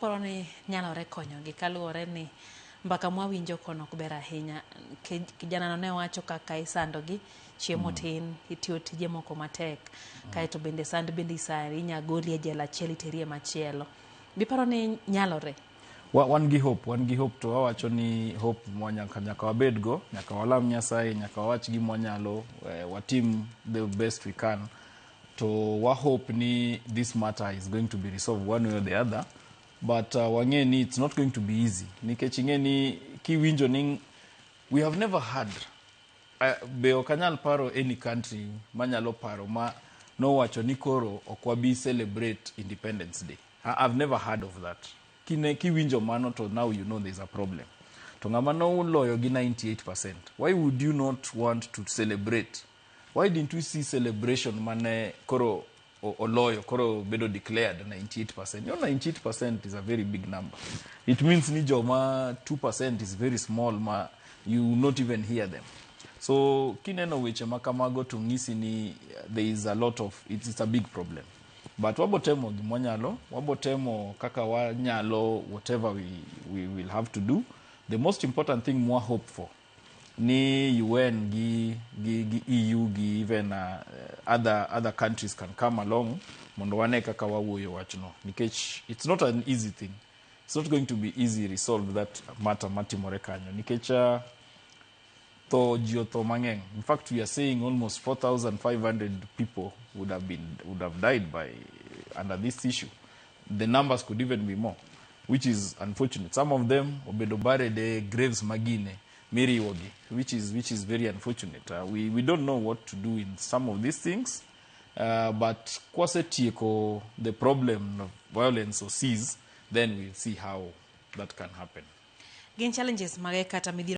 Paro ni nyalore konyogi kaluwore ni mbaka mwawinjo kono ok ber ahinya. Kijana no ne wacho kaka isandogi, chiemo tin, itiyo tije moko matek, kaeto bende sand bende isari, inya goli e jela achiel iteri e machielo. Biparo ni nyalore? Wan gi hope, wan gi hope, to wawacho ni hope mwa nyaka wabed go, nyaka walam Nyasaye, nyaka wawach gima wanyalo, watim the best we can to wa hope ni this matter is going to be resolved one way or the other. But wang'e ni it's not going to be easy, nikech ing'e ni kiwinjo ni we have never had, be ok anyal paro any country manyalo paro ma nowacho ni koro ok wabi celebrate Independence Day. I've never heard of that. Kine kiwinjo mano to now you know there's a problem. To ng'ama noloyo gi 98%, why would you not want to celebrate? Why didn't we see celebration mane koro oloyo, koro bedo declared 98%? 98% is a very big number. It means ni joma 2% is very small ma you not even hear them. So kineno weche ma kamago to ng'isi ni there is a lot of it's a big problem. But wabotemo gimwanyalo, wabotemo kaka wanyalo, whatever we will have to do. The most important thing mwa hope for ni UN gi EU gi even other countries can come along mondo wane kaka wawuoyo wachno, nikech it's not an easy thing. It's not going to be easy resolve that matter matimore kanyo, nikech tho ji otho mang'eny. In fact, we are saying almost 4500 people would have died by under this issue. The numbers could even be more, which is unfortunate. Some of them obedo buried e graves magine miriwogi, which is very unfortunate. We don't know what to do in some of these things, but kwasetieko the problem of violence or cease, then we'll see how that can happen. Gin challenges mage kata midhiero?